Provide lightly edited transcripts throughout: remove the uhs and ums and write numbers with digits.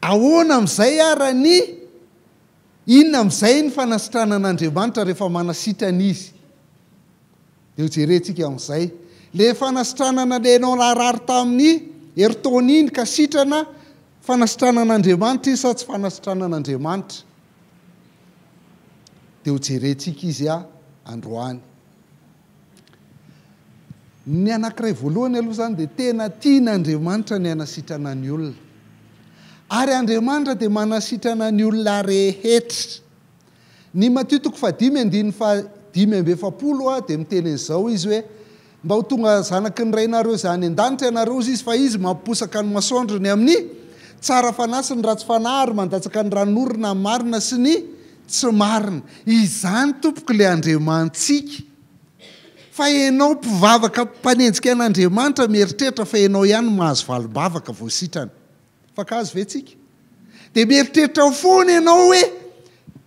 Ahoana amin'izay ara ny, inona amin'izay ny fanasitranan'Andriamanitra rehefa manasitrana Izy? Dia ho jerentsika amin'izay. Ilay fanasitranana ilay ianao narary tamin'ny herintaona iny ka sitrana, fanasitranan'Andriamanitra izy sa tsy fanasitranan'Andriamanitra? Dia ho jerentsika izy androany. Ny anankiray voalohany aloha izany dia tena tian'Andriamanitra ny hanasitrana ny olona. Ary Andriamanitra dia manasitrana ny olona rehetra. Ny Matio toko fahadimy andininy fahadimy amby 40 dia miteny an'izao izy hoe, Mba ho tonga zanaky ny Rainareo izay any an-danitra ianareo, hozy izy, fa izy mampiposaka ny masoandrony amin'ny tsara fanahy sy ny ratsy fanahy ary mandatsaka ny ranonorona amin'ny marina sy ny tsy marina. Izany tompoko ilay Andriamanitsika. Fa ianao mpivavaka mpanenjika an'Andriamanitra mieritreritra fa ianao ihany no mahazo valim-bavaka vao sitrana. Mifankahazo ve tsika? Dia mieritreritra foana ianao hoe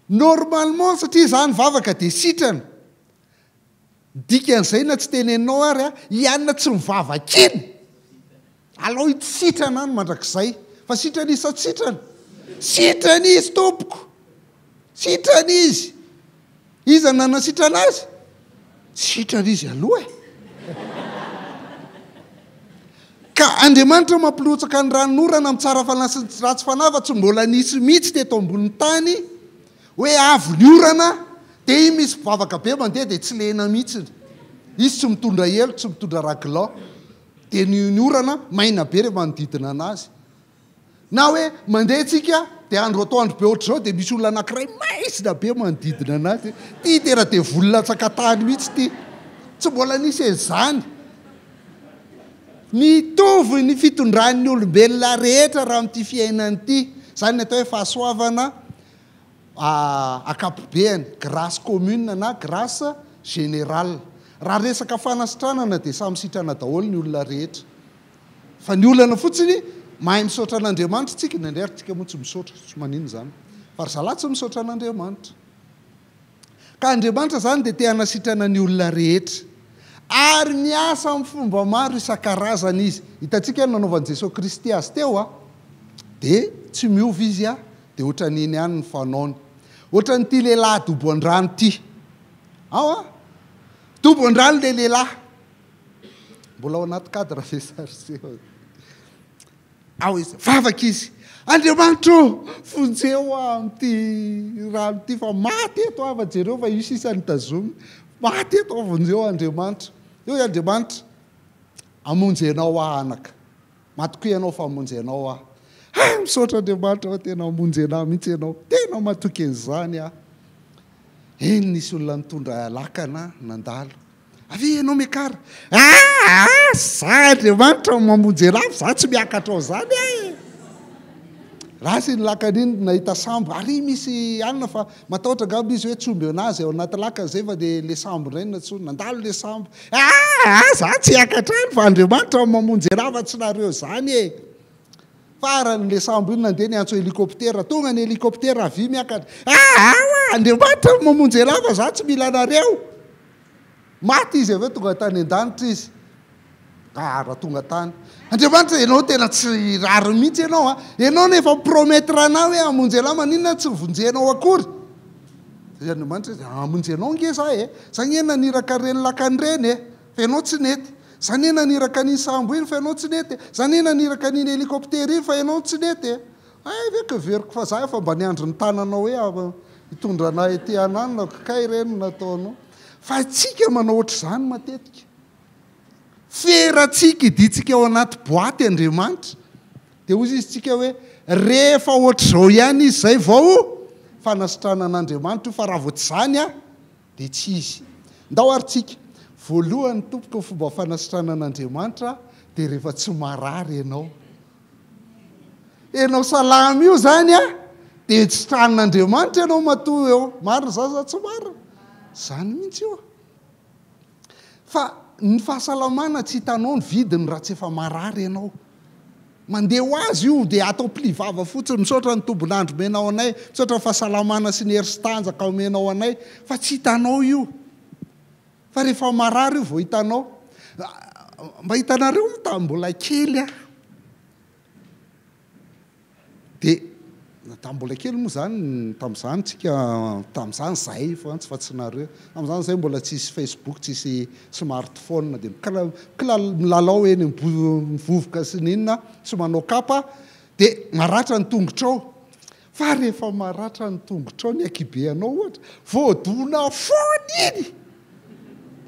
normalement satria izaho nivavaka dia sitrana. Dikan'izay na tsy teneninao ary a, i anona tsy mivavaka iny, alao itsy sitrana any mandrakizay. Fa sitrana izy sa tsy sitrana? Sitrana izy tompoko! Sitrana izy! Iza no nanasitrana azy? Sitrana izy aloha e! Ka Andriamanitra mampirotsaka ny ranonorana amin'ny tsara fanahy sy ny ratsy fanahy fa tsy mbola nisy mihitsy teto ambonin'ny tany hoe avy ny orana dia iny misy mpivavaka be mandeha dia tsy lena mihitsy. Izy tsy mitondra elo, tsy mitondra raglan. Dia ny ny orana maina be rehefa manodidina anazy. Na hoe mandeha tsika dia andro atoandro be ohatr'izao dia misy olona anankiray maizina be manodidina anazy. Ty tena devoly latsaka tany mihitsy ty. Tsy mbola nisy an'izany. Mitovy ny fitondran'ny olombelona rehetra raha amin'ity fiainana ity. Izany ny atao hoe fahasoavana ankapobeany, grâce commune na grâce générale. Raha resaka fanasitranana dia samy sitrana daholo ny olona rehetra. Fa ny olana fotsiny, mahay misaotra an'Andriamanitra tsika, indraindray ary tsika moa tsy misaotra, tsy maninona izany. Fa ry zalahy tsy misaotra an'Andriamanitra. Ka Andriamanitra izany dia te hanasitrana ny olona rehetra. Ary miasa amin'ny fomba maro isan-karazany Izy. Hitantsika ny nanaovan'i Jesoa Kristy azy teo a! Dia tsy miova Izy a! Dia ohatran'iny ihany ny fanaony. Ohatran'ity lehilahy dobo an-drano ity. Ao a! Dobo an-drano ilay lehilahy. Mbola ao anaty cadre ve sary Ao izy, vavaka izy. Andriamanitra ô, vonjeo aho amin'ity rano ity fa maty eto aho fa jereo fa io sisa no tazominy. Maty eto aho, vonjeo aho Andriamanitra. Hoy Andriamanitra, hamonjy anao aho anaka. Matokia ianao fa hamonjy anao aho. Hay, misaotra Andriamanitra fa tena hamonjy anah mihitsy ianao. Tena matoky an'izany aho. Eny, nisy olona nitondra lakana nandalo. Avia ianao miakara. Aa! Za Andriamanitra no mamonjy anah fa za tsy miakatra ao zany e! Ratsy iny lakana iny nahita sambo, ary misy anona fa matahotra angamba izy hoe tsy omby anazy ao anaty lakana zay fa de le sambo indray no nantsoiny, nandalo le sambo. Aa! Za tsy hiakatra any fa Andriamanitra no mamonjy anah fa tsy nareo zany e! Farany le sambo iny nandeha niantso hélicoptère, tonga ny hélicoptère, avia miakatra. Aa! Andriamanitra no mamonjy anah fa za tsy mila anareo. Maty izy avy eo tonga tany an-danitra izy. Ah, raha tonga tany. Andriamanitra, ianao tena tsy rariny mihitsy ianao a. Ianao no efa mi-promettre anah hoe hamonjy anah, maninona tsy vonjenao akory? Dia Andriamanitra hoe, hamonjy anao ange za e. Za anie naniraka ireny lakana ireny e. Fa ianao tsy nety. Za anie naniraka an'iny sambo iny fa ianao tsy nety e. Za anie naniraka an'iny hélicoptère iny fa ianao tsy nety e. Hay ve ka heveriko fa za efa mba niandry ny tananao hoe hitondra anah ety ananona ko kay ireny no nataonao. Fa tsika manao ohatr'izany matetika. Ferantsika idintsika ao anaty boaty Andriamanitra. Dia hozy izy tsika hoe rehefa ohatr'izao ihany izy izay vao fanasitranan'Andriamanitra io fa raha vao tsy izany a dia tsy izy. Ndao ary tsika. Voalohany tompoko ny fomba fanasitranan'Andriamanitra dia rehefa tsy marary ianao. Enao salama io zany a, dia tsy tranon'Andriamanitra ianao matoa eo. Marina zany sa tsy marina? Zany mihitsy io. Fa ny fahasalamana tsy hitanao ny vidiny raha tsy efa marary ianao. Mandeha ho azy io dia atao pli vava fotsiny, misaotra ny tombon'andro omenao anay, misaotra ny fahasalamana sy ny hery sy tanjaka omenao anay, fa tsy hitanao io. Fa rehefa marary io vao hitanao. Mba hitanareo moa tamin'ny mbola kely aho. Dia tamin'ny mbola kely moa izany, tamin'izany tsika, tamin'izany izahay fa tsy fa tsy nareo, tamin'izany izahay mbola tsisy Facebook, tsisy smartphone, dia mikila- mikilal- milalao eny amin'ny vovoka sy ny inona, tsy manao kapa, dia maratra ny tongotrao. Fa rehefa maratra ny tongotrao, ny ankihibeanao ohatra, voadona foana iny!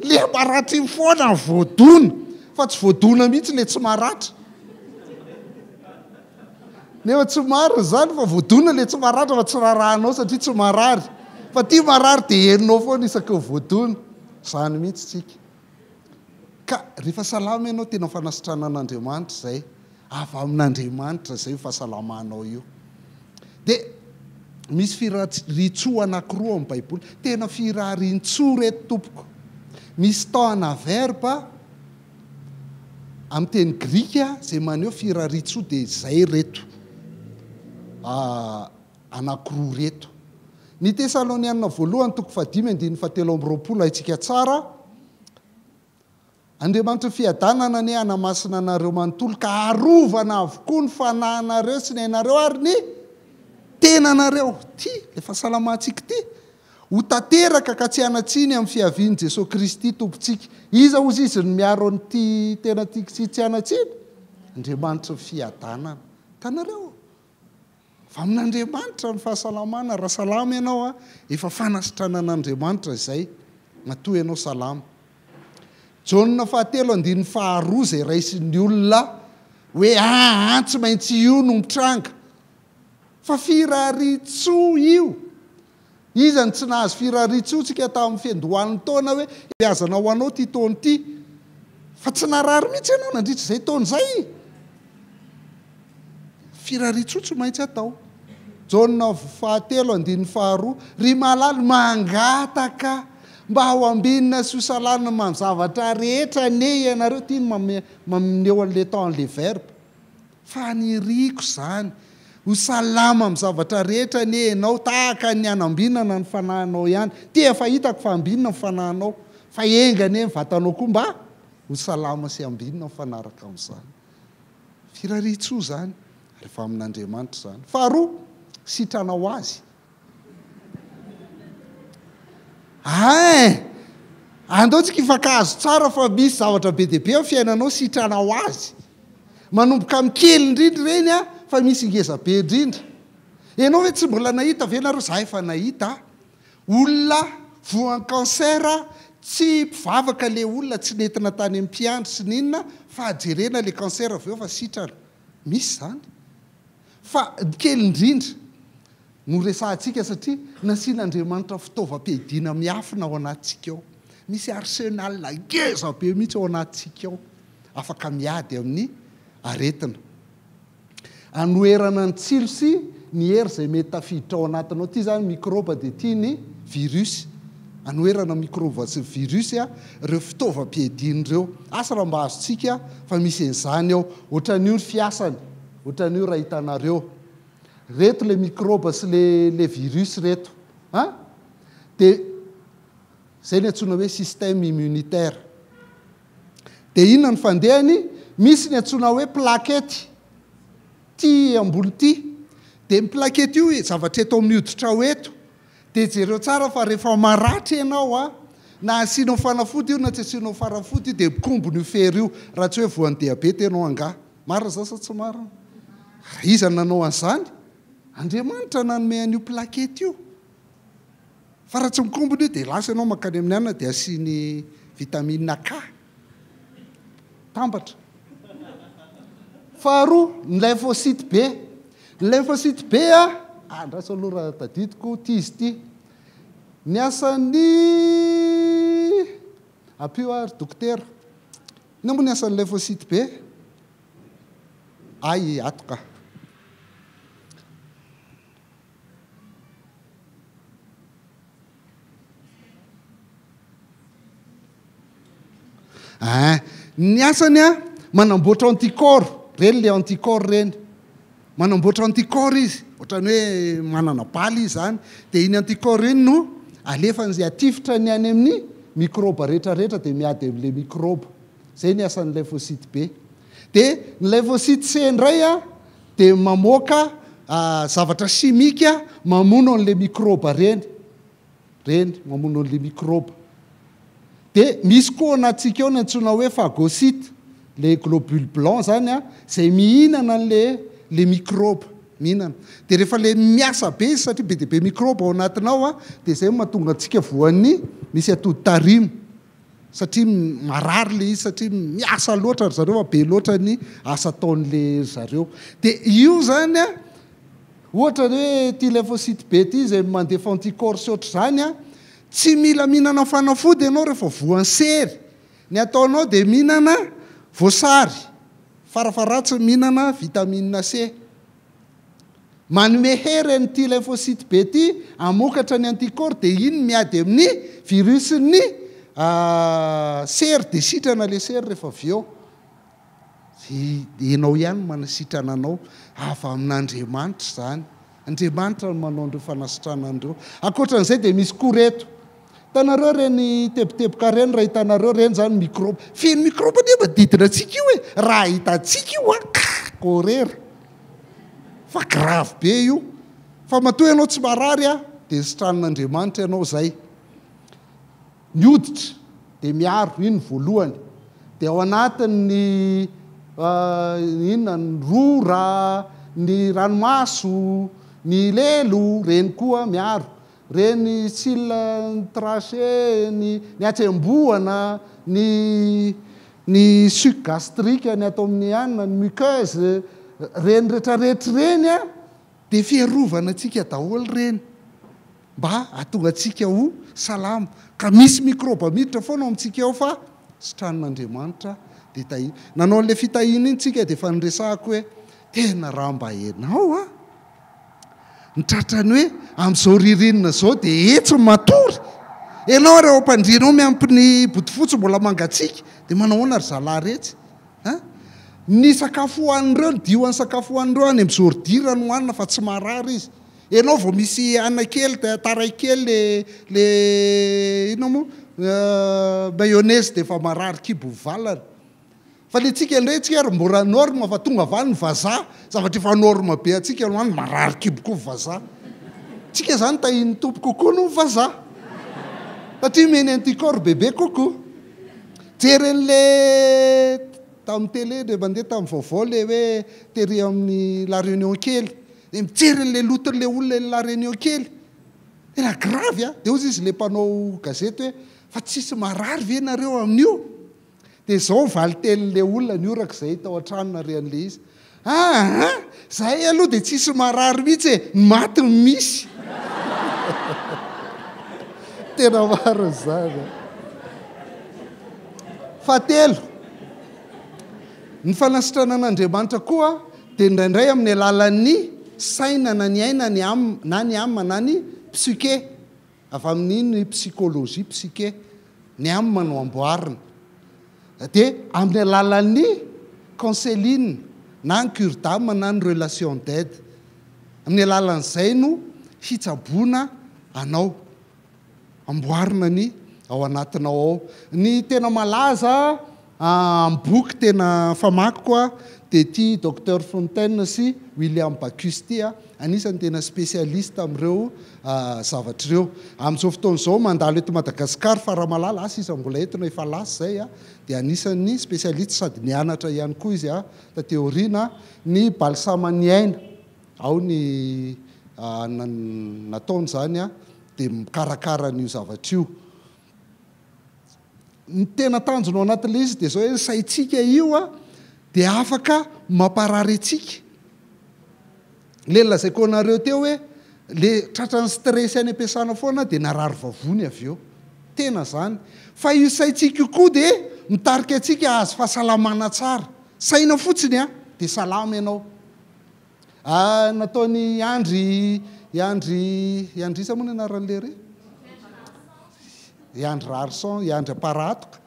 Le maratra iny foana no voadona, fa tsy voadona mihitsy le tsy maratra. Nefa tsy marina izany fa voadona le tsy maratra fa tsy rarahanao satria tsy marary. Fa ty marary dia henonao foana isaky ny voadona. Izany mihitsy tsika. Ka rehefa salama ianao tena fanasitranan'Andriamanitra izay. Avy amin'Andriamanitra izay io fahasalamanao io. Dia misy firariantsoa anankiroa ao amin'ny Baiboly. Tena firariantsoa ireto tompoko. Misy temps ana verbe amin'ny teny grika izay maneho firariantsoa dia izay ireto anankiroa ireto. Ny Tesalonianina voalohany toko fahadimy andininy fahatelo amby roapolo haintsika tsara. Andriamanitry ny fiadanana anie hanamasina anareo manontolo ka harovana avokoa ny fanahinareo sy ny ainareo ary ny tenanareo. Ity ilay fahasalamantsika ity. Ho tanteraka ka tsy hanan-tsiny amin'ny fiavian'i Jesoa Kristy Tompontsika. Iza hozy izy no miaro an'ity tenantsika sy tsy hanan-tsiny? Andriamanitry ny fiadanana. Hitanareo? Avy amin'Andriamanitra ny fahasalamana, raha salama ianao, efa fanasitranan'Andriamanitra izay, matoa ianao salama. Jaona fahatelo andininy faharoa izay raisin'ny olona hoe aa tsy maintsy io no mitranga. Fa firariantsoa io. Iza no tsy nahazo firariantsoa tsika tamin'ny fiandohan'ny taona hoe beazana ho anao ity taona ity. Fa tsy narary mihitsy ianao nandritra izay taona izay. Firariantsoa tsy maintsy atao. Jaona fahatelo andininy faharoa, Ry malala, mangataka mba ho ambinina sy ho salanina amin'ny zavatra rehetra anie ianareo. Ity no maneho an'ilay temps an'ilay verbe. Faniriako izany. Ho salama amin'ny zavatra rehetra anie ianao, tahaka ny hanambinana ny fanahinao ihany. Ity efa hitako fa ambinina ny fanahinao, fa enga anie ny vatanao koa mba ho salama sy ambinina mifanaraka amin'izany. Firarian-tsoa izany, ary efa amin'Andriamanitra izany. Faharoa, sitrana ho azy. Ein! Andao tsika hifankahazo tsara fa misy zavatra be dia be amin'ny fiainanao sitrana ho azy. Manomboka amin'ny kely indrindra ireny an, fa misy ngeza be indrindra. Ianao ve tsy mbola nahita ve nareo, za efa nahita olona voan'ny cancer, tsy mpivavaka le olona, tsy nentina tany amin'ny mpiandry sy ny inona fa jerena le cancer avy eo fa sitrana. Misy izany. Fa ny kely indrindra no resahantsika satria nasian'Andriamanitra fitaovam-piadiana miafina ao anatintsika ao. Misy arsenal ngeza be mihitsy ao anatintsika ao, afaka miady amin'ny aretina. Anoherana ny tsilo sy ny hery izay mety tafiditra ao anatinao. Ity izany mikrôba dia ity ny virus. Anoherana mikrôba sy virus ireo fitaovam-piadiana ireo. Asa raha mba azontsika fa misy an'izany ao. Ohatran'io ny fiasany. Ohatran'io raha hitanareo. Reto le microbe sy le le virus reto an! De zay ny antsoina hoe système immunitaire. De inona ny fandehany? Misy ny antsoina hoe plaquette, ty ambony ty. De ny plaquette io zavatra eto amin'ny hoditrao eto. De jereo tsara fa rehefa maratra ianao an, na asianao fanafody io na tsy asianao fanafody io de mikombona io fery io, raha tsy hoe voan'ny diabeta ianao angaha. Marina izany sa tsy marina? Ary iza no nanao an'izany? Andriamanitra nanome an'io plaquette io. Fa raha tsy mikombona io dia lasa ianao mankany amin'ny anona dia asiany vitamine K. Tambatra. Faharoa, ny lymphocyte B. Ny lymphocyte B a, andraso aloha raha tadidiko, ity izy ity. Ny asan'ny, ampio aho ry dokotera. Inona moa ny asan'ny lymphocyte B? Hay ato ka. Ein, ny asany an, manamboatra anticorps, ireny le anticorps ireny. Manamboatra anticorps izy, ohatran'ny hoe manana bala izy izany, dia iny anticorps iny no alefany izay atifitra ny any amin'ny mikrôba rehetra rehetra dia miady amin'ilay mikrôba. Izay ny asan'ny lymphocyte B. Dia ny lymphocyte C indray an, dia mamoaka zavatra simika mamono an'ilay mikraoba ireny. Ireny mamono an'ilay mikraoba. Dia misy koa ao anatintsika ao ny antsoina hoe phagocyte, ilay globule blanc izany an, izay mihinana an'ilay ilay mikraoba. Mihinana. Dia rehefa ilay miasa be izy satria be dia be mikraoba ao anatinao an, dia izay no mahatonga antsika voan'ny misy atody tarimo. Satria marary ilay izy satria miasa loatra ry zareo fa be loatra ny asa ataon'ilay ry zareo. Dia io izany an, ohatra ny hoe ity lymphocyte B ity izay mandefa anticorps sy ohatr'izany an, tsy mila mihinana fanafody ianao rehefa voan'ny sery. Ny ataonao dia mihinana voasary, farafaharatsiny mihinana vitamine C. Manome hery an'ity lymphocyte B ity hamokatra ny anticorps dia iny miady amin'ny virus-n'ny sery dia sitrana ilay sery rehefa avy eo. Ianao ihany no manasitrana anao. Avy amin'Andriamanitra izany. Andriamanitra no manao an'ireo fanasitranana ireo. Ankoatra an'izay dia misy koa ireto. Hitanareo ireny teboteboka ireny, raha hitanareo ireny izany mikrôba. Feno mikrôba anie manodidina antsika io e! Raha hitantsika io an, horera. Fa grave be io. Fa matoa ianao tsy marary an, dia sitranin'Andriamanitra ianao izay. Ny hoditra dia miaro, iny ny voalohany. Dia ao anatin'ny inona, ny rora, ny ranomaso, ny lelo, ireny koa miaro. Ireny cils, ny trachée, ny ny hatsembohana, ny ny suc gastrique, ny ato amin'ny anona, ny muqueuse, ireny rehetrarehetra ireny an, dia fiarovana antsika daholo ireny mba hahatonga antsika ho salama. Ka misy mikrôba miditra foana ao amintsika ao fa sitranin'Andriamanitra dia tahiana. Nanao an'ilay fitahiana iny tsika dia efa niresahako hoe tena raha mba ianao an! Ny tratrany hoe amin'izao ririnina izao dia etsy matory. Ianao ary ao am-pandriana ao miampy ny bodofotsy mbola mangatsiaka dia manao ahoana ry zalahy retsy a? Ny sakafo hohanin'ireo, ny dioan'ny sakafo hohanin'ireo any amin'ny ordure no hohanina fa tsy marary izy. Ianao vao misy hanina kely, taray kely le le inona moa mayonnaise dia efa marary kibo mivalana. Fa le tsika indray tsika ary mbola norme fa tonga avy any ny vazaha, zavatra efa norme be antsika no any marary kibo koa vazaha. Tsika zany tahin'ny Tompo kokoa noho ny vazaha. Satria omeny anticorps bebe kokoa. Jeren'le tamin'ny télé ndray mandeha tamin'ny vaovao le hoe tery amin'ny la réunion kely. De mijery an'le loton'le olona eny la réunion kely. Tena grave a! De hozy izy le mpanao gazety hoe fa tsisy marary ve nareo amin'io? Dia izao ny valin-tenin'ilay olona nihoraka izay tao an-trano nare an'ilay izy, Aa! Izahay aloha dia tsisy marary mihitsy e! Ny maty no misy! Tena marina izany an! Fahatelo, ny fanasitranan'Andriamanitra koa dia indraindray amin'ny alalan'ny saina na ny aina ny âme na ny âme na ny psyché. Avy amin'ny ny psychologie, psyché, ny âme no amboarina. Dia amin'ny alalan'ny counseling na ny cure d'âme na ny relation d'aide. Amin'ny alalan'izay no hitsaboana anao. Amboarina ny ao anatinao ao. Ny tena malaza Amin'ny boky tena famakiko dia ity Docteur Fontaine sy William Backus ity, anisan'ny tena spécialiste amin'ireo zavatra ireo. Amin'izao fotoana izao mandalo eto Madagascar Faramalala, asa iza mbola eto na efa lasa izay, dia anisan'ny spécialiste sady nianatra ihany koa izy taty aoriana ny balsaman'ny aina. Ao ny nataony izany dia mikarakara an'io zavatra io. Ny tena tanjona ao anatin'ilay izy dia izao hoe ny saintsika io dia afaka mamparary antsika. Ilay nolazaiko anareo teo hoe le tratran'ny stress any am-piasana foana dia narary vavony avy eo. Tena izany. Fa io saintsika io koa dia mitarika antsika hahazo fahasalamana tsara. Saina fotsiny an, dia salama ianao. Ah, nataon'i Andry, i Andry, i Andry iza moa ny anaran'i lery? I Andry Raharison, i Andry Amparahatoka.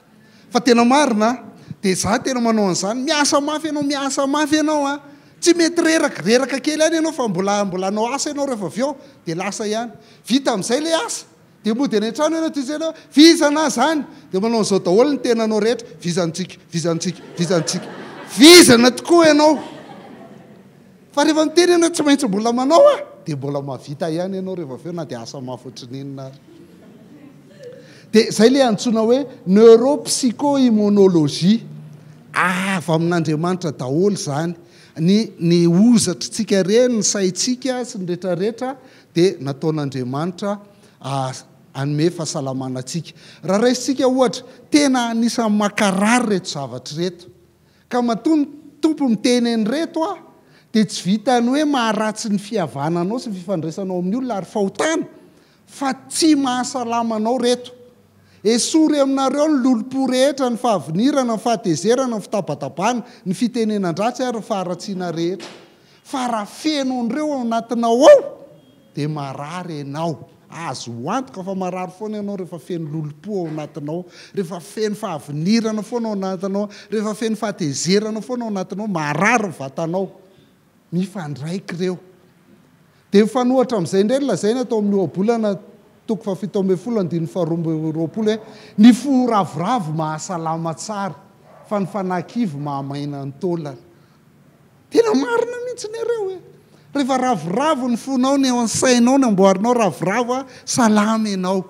Fa tena marina an, dia za tena manao an'izany, miasa mafy ianao, miasa mafy ianao an, tsy mety reraka, reraka kely ihany ianao fa mbola mbola hanao asa ianao rehefa avy eo, dia lasa ihany. Vita amin'izay ilay asa, dia mody any an-trano ianao, dia ianao, vizana aho izany, dia manao an'izao daholo ny tenanao rehetra, vizantsika, vizantsika, vizantsika. Vizana tokoa ianao. Fa rehefa miteny ianao hoe tsy maintsy mbola manao aho, dia mbola mahavita ihany ianao rehefa avy eo na dia asa mafy ohatry ny inona ary. Dia izay ilay antsoina hoe neuropsycho-immunologie. Avy amin'Andriamanitra daholo izany. Ny ny hozatritsika ireny, ny saintsika sy ny rehetrarehetra dia nataon'Andriamanitra hanome fahasalamana antsika. Raha raisintsika ohatra, tena anisan'ny mankarary ireto zavatra ireto. Ka matoa ny Tompo miteny an'ireto aho dia tsy vitan'ny hoe maharatsy ny fihavananao sy ny fifandraisanao amin'ny olona ary fahotana fa tsy mahasalama anao reto. Esory aminareo ny lolompo rehetra, ny fahavinirana, ny fahatezerana, ny fitabatabana, ny fitenenan-dratsy ary ny faharatsiana rehetra. Fa raha feno an'ireo ao anatinao ao dia marary ianao. Azo antoka fa marary foana ianao rehefa feno lolompo ao anatinao, rehefa feno fahavinirana foana ao anatinao, rehefa feno fahatezerana foana ao anatinao, marary ny vatanao. Mifandraika ireo. Dia mifanohitra amin'izay indray ny lazaina tao amin'ny Ohabolana toko fahafito ambin'ny folo andininy faharoa amby roapolo hoe, Ny fo ravoravo mahasalama tsara, fa ny fanahy kivy mahamaina ny taolana. Tena marina mihitsy nareo e! Rehefa ravoravo ny fonao, ny ao an-tsainao, ny amboarinao ravoravo a, salama ianao.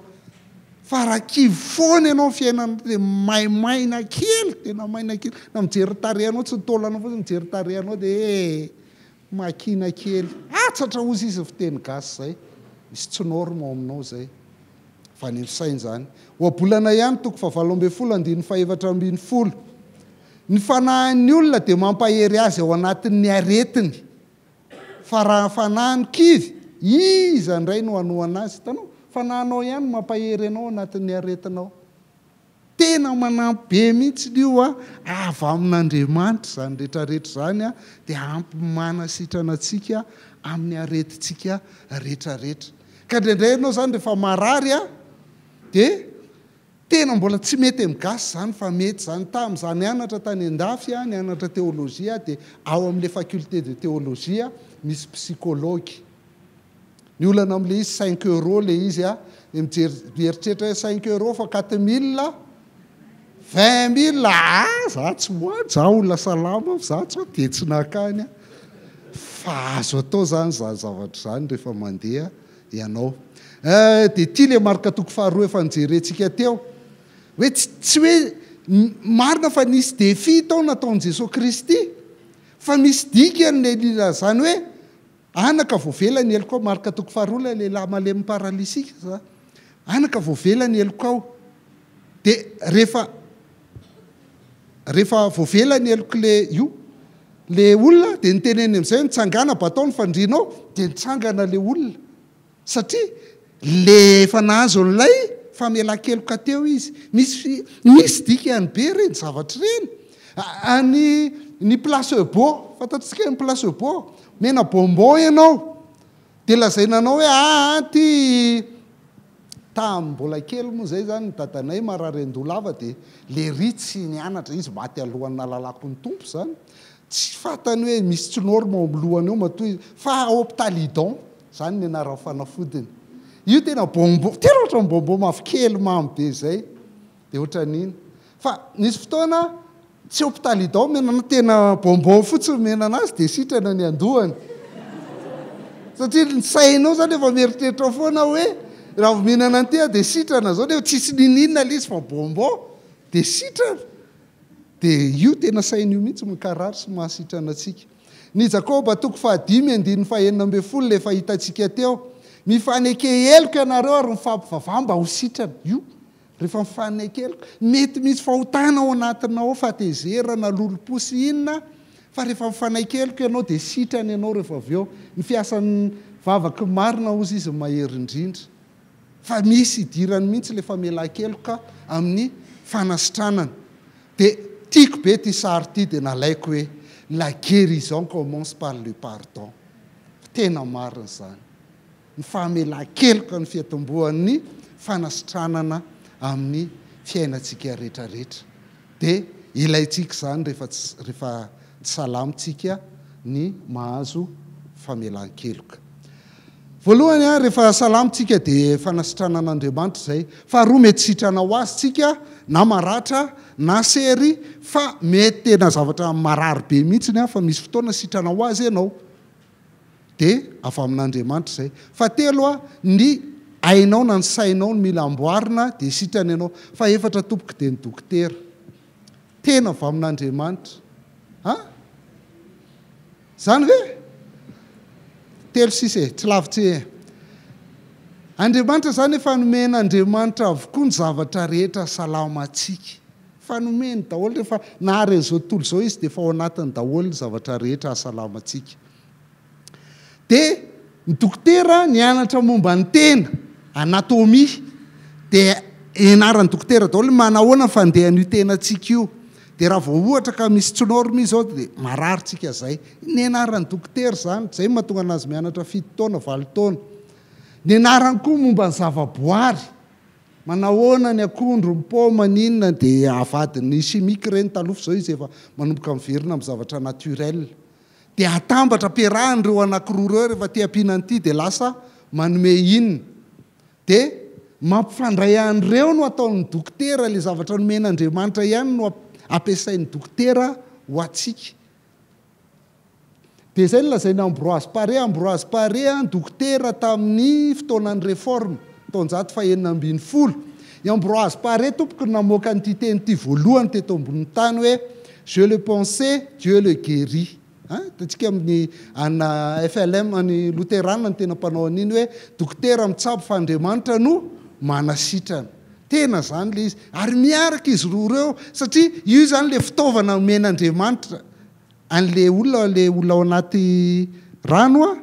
Fa raha kivy foana ianao ny fiainanao dia maimaina kely, tena maina kely. Na mijery tarehinao, tsy ny taolanao fotsiny, mijery tarehinao dia eh, makina kely. Atsatra hozy izy ny fiteny gasy izay. Misy tsy norme ao aminao izay. Fa ny saina izany. Ohabolana ihany, toko fahavalo ambin'ny folo, andininy fahefatra ambin'ny folo. Ny fanahin'ny olona dia mampahery azy ao anatin'ny aretiny. Fa raha fanahiny kivy, iza indray no hanohana azy? Hitanao? Fanahinao ihany no mampahery anao ao anatin'ny aretinao. Tena manampy be mihitsy io a, avy amin'Andriamanitra izany rehetrarehetra izany a, dia ampy manasitrana antsika amin'ny aretintsika rehetrarehetra. Ka indraindray ianao izany rehefa marary a, dia Tena mbola tsy mety am gasy zany fa mety zany. Tam za nianatra tany andafy a, nianatra théologie aho dia ao amle faculté de théologie misy psychologue. Ny olana amle izy cinq euros le izy a, dia mijery mieritreritra hoe cinq euros fois quatre mille, vingt mille, ah za tsy ho any, za olona salama za tsy ho any, dia tsy nankany aho. Fa azo atao zany zany zavatra zany rehefa mandeha ianao. Eh, dia ity ilay marika toko faharoa efa nojerentsika teo. Hoe tsy, tsy hoe marina fa nisy défi tao nataon'i Jesoa Kristy, fa misy dikany ilay nilazany hoe anaka voavela ny helokao. Marka toko faharoa ilay lehilahy malemy paralysika za. Anaka voavela ny helokao. Dia rehefa rehefa voavela ny helok'ilay io le olona dia niteneniny amin'izay hoe mitsangàna batao ny fandrianao dia nitsangana le olona satria le efa nahazo an'ilay famelan-keloka teo izy. Misy misy dikany be ireny zavatra ireny. Any ny placebo, fantatsika ny placebo, omena bonbon ianao dia lazaina anao hoe aa ty Tam mbola kely moa zay zany ny dadanay marary andoha lava de lery tsy nianatra izy maty alohan'ny nahalalako ny Tompo zany tsy fatany hoe misy tsy norme ao am lohany ao matoa izy fa optalidon zany ny anaran'ny fanafodiny io tena bonbon tena ohatran'ny bonbon mavokely mamy be zay Dia ohatran'iny. Fa nisy fotoana tsy hopitalidaon omena tena bonbon fotsiny omena anazy dia sitrana ny andohany. Satria ny sainao zany efa mieritreritra ao foana hoe raha vao mihinana an'ity aho dia sitrana zao nefa tsisy niniana ilay izy fa bonbon dia sitrana. Dia io tena saina io mihitsy mankarary sy mahasitrana antsika. Ny Jakoba toko fahadimy andininy fahenina ambin'ny folo ilay efa hitantsika teo. Mifaneke heloka ianareo ary mifampivavaha mba ho sitrana. Io. Rehefa mifanaiky heloka, mety misy fahotana ao anatinao ao, fahatezerana, lolompo sy inona, fa rehefa mifanaiky heloka ianao dia sitrana ianao rehefa avy eo. Ny fiasan'ny vavaky ny marina hozy izy no mahery indrindra. Fa misy idirany mihitsy ilay famelan-keloka amin'ny fanasitranana. Dia tiako be ity sary ity dia nalaiko hoe la guérison commence par le pardon. Tena marina izany. ny famelan-keloka ny fiatombohan'ny fanasitranana amin'ny fiainantsika rehetrarehetra. Dia ilaintsika izany rehefa tsy rehefa tsy salama tsika ny mahazo famelan-keloka. Voalohany a, rehefa salama tsika dia fanasitranan'Andriamanitra izay. Faharoa mety sitrana ho azy tsika na maratra na sery fa mety tena zavatra marary be mihitsiny a, fa misy fotoana sitrana ho azy ianao. Dia avy amin'Andriamanitra izay. Fahatelo a, ny ainao na ny sainao no mila amboarina dia sitrana ianao. Fahefatra tompoko dia ny dokotera. Tena avy amin'Andriamanitra. A? Izany ve? Telo sisa e, tsy lavitsy e. Andriamanitra izany efa nomen'Andriamanitra avokoa ny zavatra rehetra salama antsika. Efa nomeny daholo rehefa nahary an'izao tontolo izao izy dia efa ao anatiny daholo ny zavatra rehetra hahasalama antsika. Dia ny dokotera nianatra momba ny tena, anatomie, dia ianaran'ny dokotera daholo manahoana ny fandehan'io tenantsika io. Dia raha vao ohatra ka misy tsy norme izy ao dia marary tsika zay. Nianaran'ny dokotera izany, izay no mahatonga anazy mianatra fito taona, valo taona. Nianarany koa momba ny zavaboary. Manahoana ny akondro, ny paoma, ny inona dia avadiny chimique ireny taloha fa izao izy efa manomboka miverina amin'ny zavatra naturel. Dia atambatra ampiarahana ireo anakiroa ireo rehefa te hampiana an'ity dia lasa manome inona. Dia mampifandray an'ireo no ataon'ny dokotera, ilay zavatra nomen'Andriamanitra ihany no ampiasain'ny dokotera ho antsika. Dia izay no lazain'i Ambroise Paré, Ambroise Paré dokotera tamin'ny fotoanan'ny Réforme, taonjato fahenina ambin'ny folo. I Ambroise Paré tompoko no namoaka an'ity teny ity voalohany teto ambonin'ny tany hoe Je le pensais, Dieu le guérit. Hein? Hitantsika amin'ny ana FLM, ny Loterana no tena mpanao an'iny hoe dokotera mitsabo fa Andriamanitra no manasitrana. Tena izany ilay izy. Ary miaraka izy roa ireo satria io izany ilay fitaovana omen'Andriamanitra an'ilay olona, ilay olona ao anaty rano an,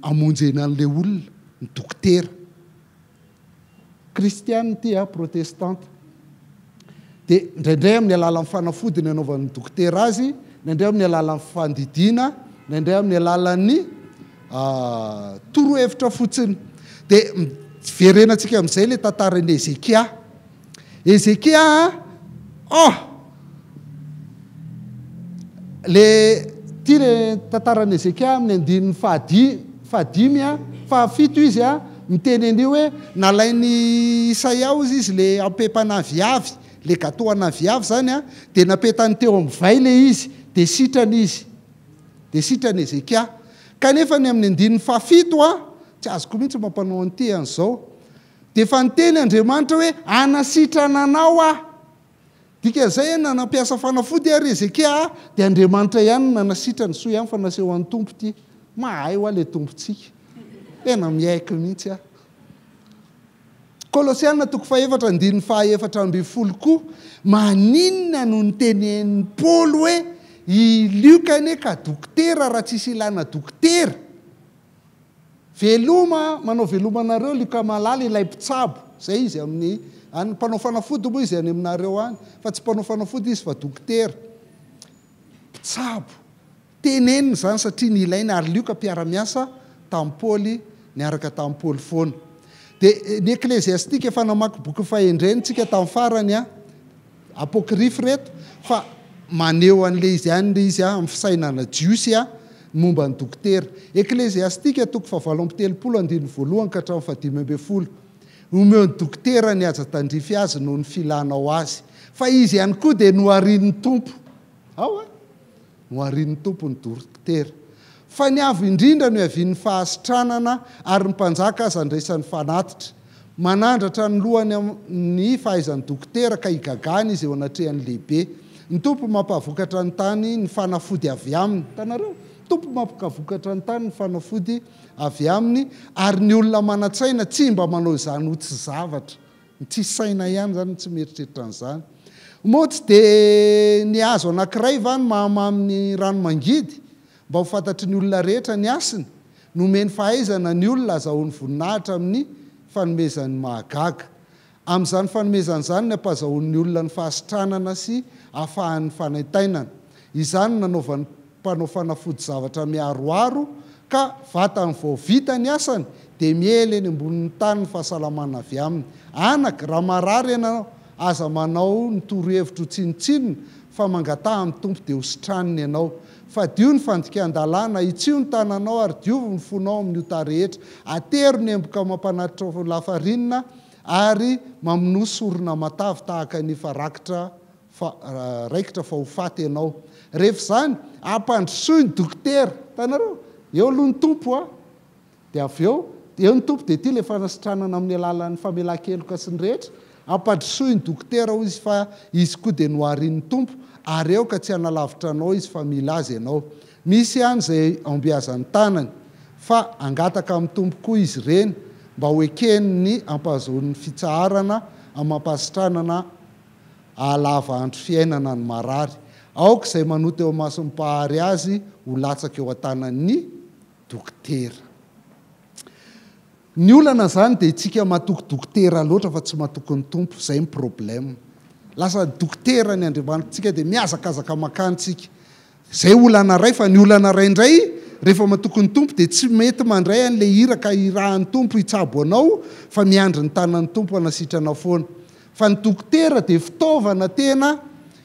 hamonjena an'ilay olona, ny dokotera. Kristiana ity a, protestanta. Dia indraindray amin'ny alalan'ny fanafody ny anaovan'ny dokotera azy, indraindray amin'ny alalan'ny fandidiana, indraindray amin'ny alalan'ny torohevitra fotsiny. Dia verenantsika amin'izay ilay tantaran'i Hezekia. Hezekia a, oh! Le ty le tantaran'i Hezekia amin'ny andininy fahadi fahadimy a, fahafito izy a, miteny an'io hoe nalain'i Isaia hozy izy le ampempan'aviavy, le gâteau an'aviavy zany a, dia napetany teo amin'ny vay le izy, dia sitrana izy. Dia sitrana Hezekia. Kanefa ny amin'ny andininy fahafito a, tsy azoko mihitsy mampanao an'ity an'izao. Dia efa niteny Andriamanitra hoe hanasitrana anao aho. Dikan'izay hoe na nampiasa fanafody ary Hezekia dia Andriamanitra ihany no nanasitrana. Soa ihany fa nasehon'ny Tompo ity. Mahay hoa ilay Tompontsika. Tena miaiky mihitsy aho. Kolosiana toko fahefatra andininy faha-14 koa, maninona no nitenenin'i Paoly hoe i Lioka anie ka dokotera raha tsisy ilana dokotera? Veloma, manao veloma anareo Luka malala ilay mpitsabo, zay izy amin'ny any, mpanao fanafody moa izy any aminareo any, fa tsy mpanao fanafody izy fa dokotera, mpitsabo. Teneniny izany satria nilainy ary Lioka mpiara-miasa tamin'i Paoly, niaraka tamin'i Paoly foana. Dia ny Ekleziastika efa namaky boky fahendrena tsika tamin'ny farany an. Apocryphe ireto fa maneho an'ilay izy ihany ilay izy amin'ny fisainana jiosy ny momba ny dokotera. Ekleziastika toko fahavalo amby telopolo andininy voalohany ka hatramin'ny fahadimy ambin'ny folo. Omeo ny dokotera ny haja tandrify azy noho ny filanao azy. Fa izy ihany koa dia noharian'ny Tompo. Ao a! Noharian'ny Tompo ny dokotera. Fa ny Avo Indrindra no iavian'ny fahasitranana ary ny mpanjaka aza andraisany fanatitra. Manandratra ny lohany amin'ny fahaizan'ny dokotera ka igagana izy eo anatrehan'ny lehibe. Ny Tompo mampahavokatra ny tany ny fanafody avy aminy. Hitanareo? Ny Tompo mampkavokatra ny tany ny fanafody avy aminy ary ny olona manan-tsaina tsy mba manao izany ho tsy zavatra. Ny tsisy saina ihany izany no tsy mieritreritra an'izany. Moa tsy dia ny hazo anankiray va no mahamamy ny rano mangidy, mba ho fantatry ny olona rehetra ny hasiny? Nomeny fahaizana ny olona azahoany voninahitra amin'ny fanomezany mahagaga. Amin'izany fanomezana izany ny ampazahoan'ny olona ny fahasitranana sy ahafahan'ny fanaintainana. Izany no nanaovan'ny mpanao fanafody zavatra miharoharo ka vatany vao vita ny asany dia miely eny ambonin'ny tany ny fahasalamana avy aminy. Anaka, raha marary ianao, aza manao ny torohevitro ho tsinontsinona, fa mangataha amin'ny Tompo dia ho sitraniny ianao. Fadio ny fandikan-dalàna, hitsio ny tananao ary diovy ny fonao amin'ny ota rehetra. Atero ny emboka mampanatitra lafarinina ary mamonoa sorona matavy tahaka ny efa rakitra fa raikitra fa ho faty ianao. Rehefa izany, ampandrosoy ny dokotera. Hitanareo? Eo aloha ny Tompo a, dia avy eo, eo ny Tompo dia ity ilay fanasitranana amin'ny alalan'ny famelan-keloka sy ny rehetra, ampandrosoy ny dokotera hoy izy fa izy koa dia noharian'ny Tompo ary eo ka tsy hanalavitra anao izy fa mila azy ianao. Misy ihany izay aombiazan'ny tanany fa hangataka amin'ny Tompo koa izy ireny mba ho ekeny ny hampahazoany fitsaharana amam-pahasitranana hahalava andro fiainana ny marary. Aoka izay manota eo imason'ny Mpahary azy ho latsaka eo an-tanan'ny dokotera. Ny olana izany dia itsika matoky dokotera loatra fa tsy matoky ny Tompo, izay ny problème. Lasa dokotera ny Andriamanitsika dia mihazakazaka mankany tsika. Izay olana iray fa ny olana iray indray rehefa matoky ny Tompo dia tsy mety mandray an'ilay iraka irahan'ny Tompo hitsabo anao fa miandry ny tanan'ny Tompo hanasitrana foana. Fa ny dokotera dia fitaovana tena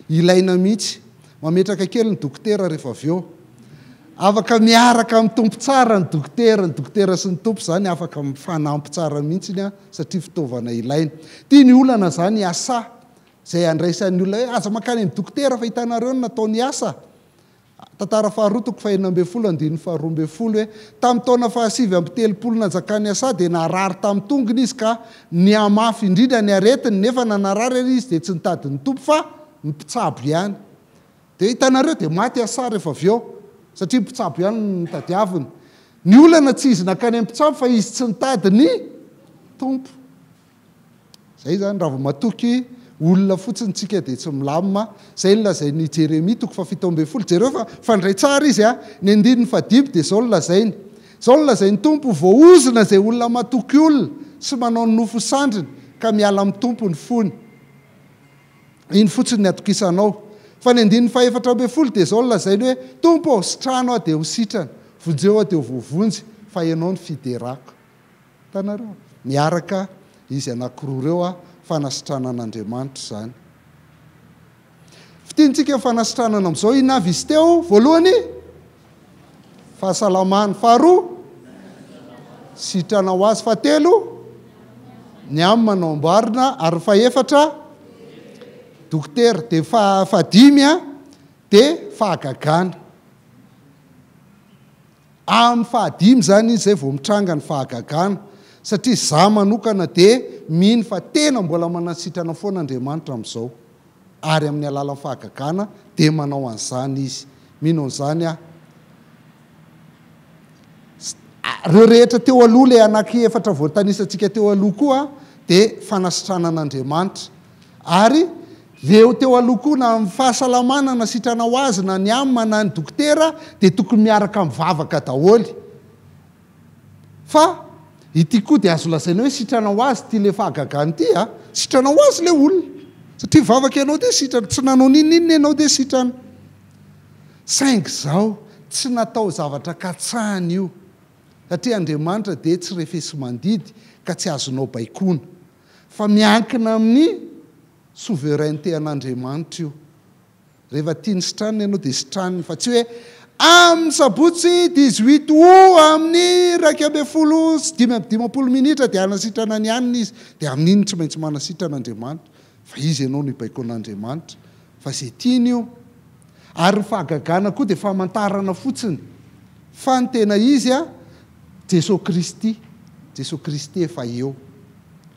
ilaina mihitsy. Mametraka kely ny dokotera rehefa avy eo. Afaka miaraka amin'ny Tompo tsara ny dokotera, ny dokotera sy ny Tompo izany afaka mifanampy tsara mihitsy satria fitaovana ilaina. Ity ny olana izany asa izay andraisan'ny olona hoe aza mankany amin'ny dokotera fa hitanareo ny nataony asa. Tantara faharoa toko fahenina ambin'ny folo andininy faharoa ambin'ny folo hoe tamin'ny taona fahasivy amby telopolo nanjakan'i Asa dia narary tamin'ny tongony izy ka nihamafy indrindra ny aretiny nefa na narary ary izy dia tsy nitady ny Tompo fa ny mpitsabo ihany. Dia hitanareo dia maty Asa rehefa avy eo satria ny mpitsabo ihany no notadiaviny. Ny olana tsy izy nankany amin'ny mpitsabo fa izy tsy nitady ny Tompo. Izay izany, raha vao matoky olona fotsiny tsika dia tsy milamina. Izay no lazain'i Jeremia toko fahafito ambin'ny folo. Jereo fa fandray tsara izy a! Ny andininy fahadimy dia izao no lazainy. Izao no lazain'ny Tompo, Voaozona izay olona matoky olona sy manao ny nofo ho sandriny ka miala amin'ny Tompo ny fony. Iny fotsiny ny atokisanao. Fa ny andininy fahefatra ambin'ny folo dia izao no lazainy hoe, Tompo ô, sitrano aho dia ho sitrana, vonjeo aho dia ho voavonjy, fa Ianao no fiderako. Hitanareo? Miaraka izy anankiroa ireo a, fanasitranan'Andriamanitra izany. Fitiantsika ny fanasitranana amin'izao, inona avy izy teo? Voalohany, fahasalamana. Faharoa, sitrana ho azy. Fahatelo, ny amina no amboarina. Ary ny fahefatra, dokotera. Dia fahadimy a, dia fahagagana. Amin'ny fahadimy izany izy izay vao mitranga ny fahagagana, satria izaho manokana dia mino fa tena mbola manasitrana foana Andriamanitra amin'izao, ary amin'ny alalan'ny fahagagana dia manao an'izany Izy. Mino an'izany aho. Ireo rehetra teo aloha, ilay anaky efatra voatanisantsika teo aloha koa dia fanasitranan'Andriamanitra. Ary reo teo aloha koa na ny fahasalamana na sitrana ho azy na ny âme na ny dokotera dia tokony miaraka mivavaka daholo. Fa ity koa dia azo lazaina hoe sitrana ho azy ity le fahagagana ity a! Sitrana ho azy le olona. Satria mivavaka ianao dia sitrana, tsy nanao n'inon'inona ianao dia sitrana. Saingy izao, tsy natao zavatra katsahina io. Satria Andriamanitra dia tsy refesi-mandidy ka tsy azonao baikoana. Fa miankina amin'ny souveraineté an'Andriamanitra io. Rehefa tiany sitranina ianao dia sitraniny fa tsy hoe amin'ny sabotsy dix-huit août amin'ny 11:55 minitra dia hanasitrana ny anona izy. Dia amin'iny tsy maintsy manasitrana Andriamanitra. Fa izy ianao no hibaiko an'Andriamanitra. Fa izay tiany io. Ary ny fahagagana koa dia famantarana fotsiny. Fa ny tena izy a, Jesoa Kristy. Jesoa Kristy efa eo.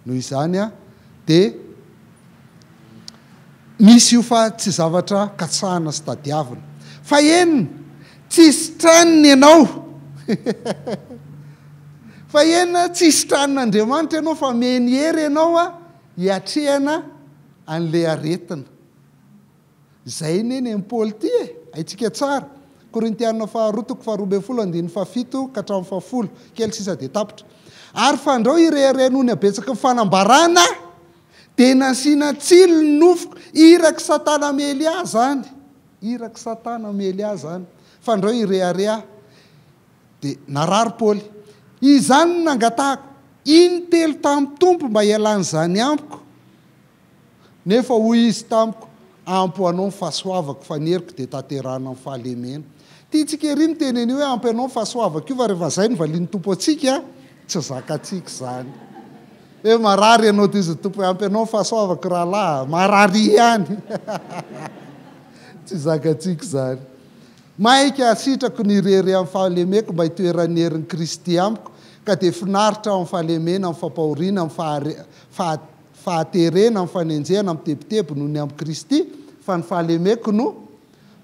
Noho izany a, dia misy io fa tsy zavatra katsahana sy tadiavina. Fahenina, tsy sitraniny ianao. Fahenina, tsy sitranin'Andriamanitra ianao fa omeny hery ianao a, hiatrehana an'ilay aretina. Izay anie ny an'i Paoly ity e! Haintsika tsara. Korintiana faharoa toko faharoa ambin'ny folo andininy fahafito ka hatramin'ny fahafolo. Kely sisa dia tapitra. Ary fandrao hirehareha noho ny habetsaky ny fanambarana, dia nasiana tsilo ny nofoko. Irak'i Satana hamely ahy izany. Irak'i Satana hamely ahy izany. Fandrao hirehareha aho. Dia narary Paoly. Izany no nangatahako. Intelo tamin'ny Tompo mba hialan'izany amiko. Nefa hoy Izy tamiko, Ampy ho anao ny fahasoavako, fa ny heriko dia tanterahina amin'ny fahalemena. Tiantsika ery ny miteny an'io hoe ampy anao ny fahasoavako io, fa rehefa izay no valian'ny Tompo antsika, tsy zakantsika izany. Hoe marary ianao dia izy ny Tompo hoe ampy anao ny fahasoavako rahalahy a, marary ihany. Tsy zakantsika izany. Maika sitrako ny hirehareha amin'ny fahalemeko mba hitoeran'ny herin'i Kristy amiko, ka dia finaritra aho amin'ny fahalemena, amin'ny fampahoriana, amin'ny fahaterena, amin'ny fanenjehana, amin'ny tebiteby noho ny amin'i Kristy, fa ny fahalemeko no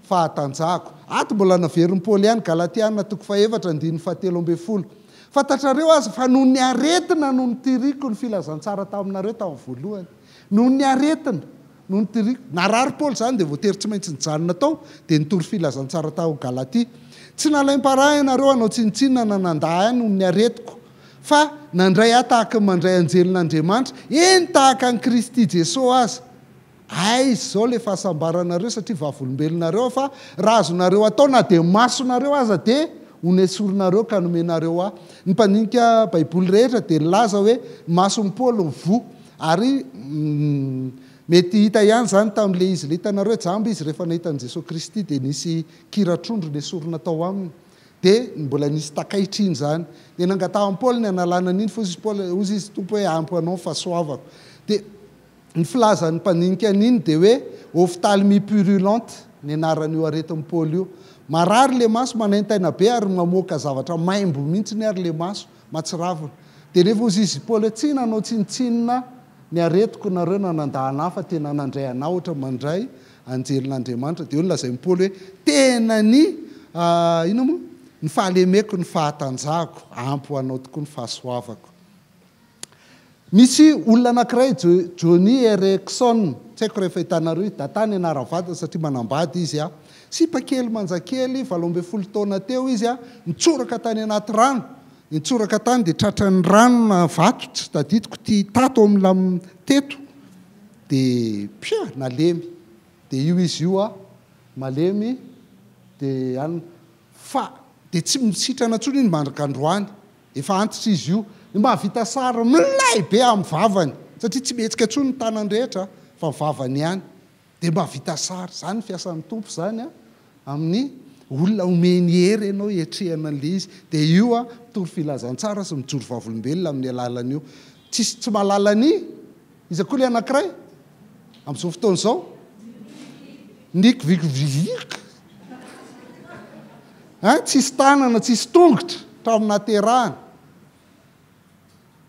fahatanjahako. Ato mbola naverin'i Paoly ihany, Galatiana toko fahefatra andininy fahatelo ambin'ny folo. Fantatrareo aza fa noho ny aretina no nitiriko ny filazantsara taminareo tamin'ny voalohany. Noho ny aretina no nitiriko. Narary Paoly izany dia voatery tsy maintsy nijanona tao dia nitory filazantsara tao Galatia. Tsy nalaim-parahy ianareo hanao tsinontsinona na nandà ahy noho ny aretiko, fa nandray ahy tahaka ny mandray anjelin'Andriamanitra, eny tahaka an'i Kristy Jesoa aza. Aiza izao ilay fahasambaranareo satria vavolombelonareo aho fa raha azonareo atao na dia masonareo aza dia ho nesorinareo ka nomenareo ahy. Ny mpandinika baiboly rehetra dia nilaza hoe ny mason'i Paoly nivoha ary mety hita ihany izany tamin'ilay izy ilay hitanareo hoe jamba izy rehefa nahita an'i Jesoa Kristy dia nisy kira-trondro nesorina tao aminy dia mbola nisy takaitra iny izany dia nangatahan'i Paoly ny hanalana an'iny fa hozy Paoly hozy izy Tompo hoe ampy anao ny fahasoavako dia Ny filazan'ny mpandinika an'iny dia hoe ophtalmie purulente ny anaran'io aretin'i Paoly io. Marary ilay maso, manaintaina be ary mamoaka zavatra maimbo mihitsiny ary ilay maso, mahatsiravina. Dia nefa hozy izy Paoly hoe tsy nanao tsinontsinona ny aretiko nareo na nandà anà fa tena nandray anà ohatra mandray anjelin'Andriamanitra. Dia eo no lazain'i Paoly hoe tena ny inona moa? Ny fahalemeko ny fahatanjahako, ampy ho anao tokoa ny fahasoavako. Misy olona anankiray, Joni Eareckson, tsy haiko raha efa hitanareo izy, Data ny anaram-vadiny satria manambady izy a. Sipa kely manja kely, 18 taona teo izy a, nitsoraka tany anaty rano, nitsoraka tany dia tratran'ny rano na vato, tsy tadidiko, ity tato amin'ny lam teto, dia pia, nalemy. Dia io izy io a, malemy, dia an, fa dia tsy misitrana intsony iny mandraka androany. Efa antitra izy io. Ny mahavita sary milay be amin'ny vavany satria tsy mihetsika intsony ny tanany rehetra fa ny vavany ihany dia mahavita sary. Izany ny fiasan'ny Tompo izany an, amin'ny olona omeny hery ianao hiatrehana an'ilay izy. Dia io an, mitory filazantsara sy mijoro vavolombelona amin'ny alalan'io. Tsisy tsy mahalala ny iza koa ilay anankiray amin'izao fotoana izao? Nick Vujicic. Hein, tsisy tanana, tsisy tongotra hatramin'ny nahaterahany.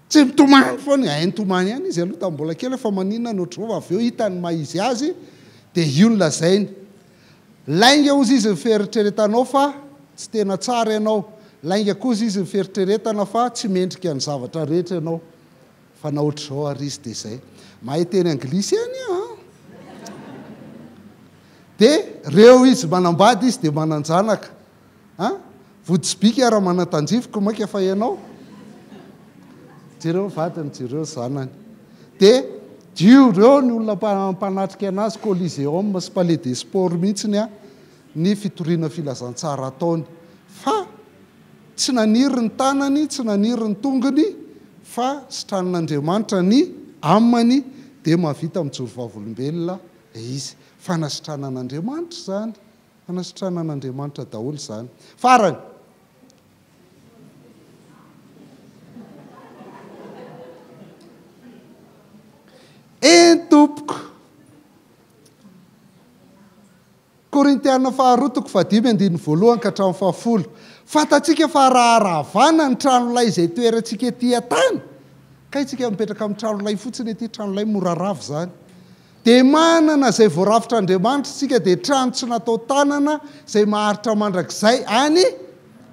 Tsy mitomany foana, hay nitomany ihany izy aloha tamin'ny mbola kely fa maninona no ohatr'izao fa avy eo hitany ny maha izy azy dia io no lazainy. Lainga hozy izy ny fieritreretanao fa tsy tena tsara ianao, lainga koa hozy izy ny fieritreretana fa tsy mendrika ny zavatra rehetra ianao. Fa na ohatr'izao ary izy dia izay. Mahay teny anglisy ihany aho an! Dia reo izy manambady izy dia manan-janaka an! Vody sobika raha manan-tanjifiko mainka fa ianao? Jereo ny vadiny, jereo ny zanany. Dia dio reo ny olona mpanatrika anazy, Coliseum sy Palais des Sports mihitsiny an, ny fitoriana filazantsara ataony. Fa tsy naniry ny tanany, tsy naniry ny tongony, fa sitranin'Andriamanitra ny amany dia mahavita mijoro vavolombelona izy. Fanasitranan'Andriamanitra izany. Fanasitranan'Andriamanitra daholo izany. Farany. Eny tompoko. Korintiana faharoa toko fahadimy andininy voalohany ka hatramin'ny fahafolo. Fantatsika fa raha ravana ny tranolay izay toerantsika ety an-tany, kay tsika mipetraka amin'ny tranolay fotsiny ety, tranolay mora rava izany. Dia manana izay voarafitr'Andriamanitra isika, dia trano tsy natao tanana izay maharitra mandrakizay any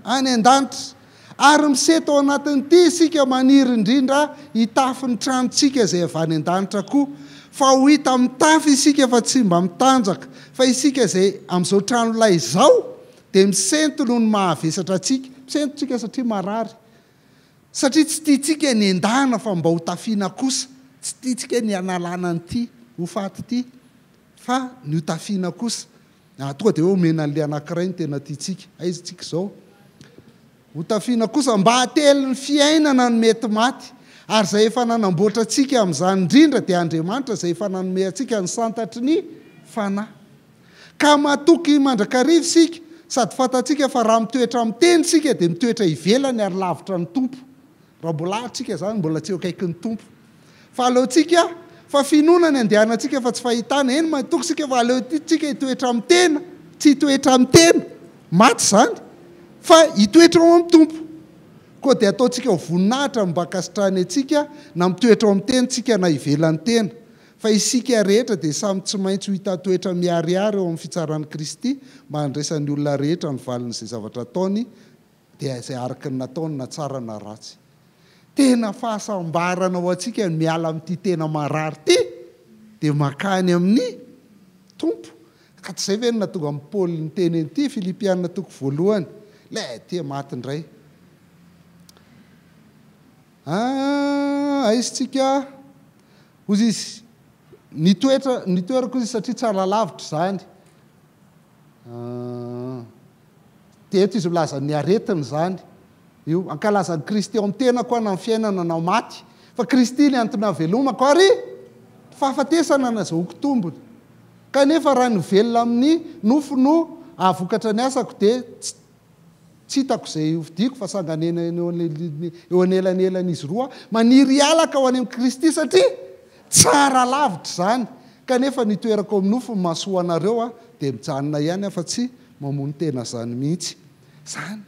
any an-danitra. Ary miseto ao anatin'ity isika maniry indrindra hitafy ny tranontsika izay avy any an-danitra koa. Fa ho hita mitafy isika fa tsy mba mitanjaka, fa isika izay amin'izao tranolay izao dia misento noho ny mahavesatra antsika. Misento isika satria marary. Satria tsy tiantsika ny endahana fa mba ho tafiana kosa. Tsy tiantsika ny hanalana an'ity ho faty ity fa ny ho tafiana kosa. Ah, tonga dia hoe omena an'ilay anankiray no tena tiantsika. Aiza tsika izao? Ho tafiana kosa mba hatelin'ny fiainana ny mety maty. Ary izay efa nanamboatra antsika amin'izany indrindra dia Andriamanitra izay efa nanome antsika ny santatry ny Fanahy. Ka matoky mandrakariva isika, sady fantatsika fa raha mitoetra amin'ny teny isika dia mitoetra ivelany ary lavitra ny Tompo. Raha mbola ary tsika izany mbola tsy eo akaikin'ny Tompo. Fa aleontsika, fa finoana ny andehanantsika fa tsy fahitana. Eny matoky isika fa aleontsika hitoetra amin'ny tena, tsy hitoetra amin'ny tena. Maty izany fa hitoetra ao amin'ny Tompo. Koa dia ataontsika ho voninahitra ny mba ankasitrahany antsika na mitoetra ao amin'ny tena isika na ivelan'ny tena. Fa isika rehetra dia samy tsy maintsy ho hita toetra miharihary eo amin'ny fitsaran'i Kristy mba handraisan'ny olona rehetra ny valin'izay zavatra ataony dia izay araka ny nataony na tsara na ratsy. Tena fahasambarana ho antsika ny miala amin'ity tena marary ity dia mankany amin'ny Tompo. Ka tsy izay ve no nahatonga an'i Paoly niteny an'ity, Filipiana toko voalohany, ilay tia maty indray. Ah, aiza tsika? Hozy izy, nitoetra, nitoerako izy satria tsara lavitra izany. Ah, dia eto izy milaza ny aretiny izany. Io, ankalaza an'i Kristy ao amin'ny tenako aho na ny fiainana na maty. Fa Kristy ny antony ahavelomako ary fahafatesana no azahoako tombony. Kanefa raha ny velona amin'ny nofo no ahavokatra ny asako dia tsy tsy hitako izay hofidiko fa sanganena eo anelanelan'izy roa aho. Maniry hiala ka ho any amin'i Kristy satria tsara lavitra izany. Kanefa ny hitoerako amin'ny nofo no mahasoa anareo aho dia mijanona ihany aho fa tsy mamono tena izany mihitsy. Izany.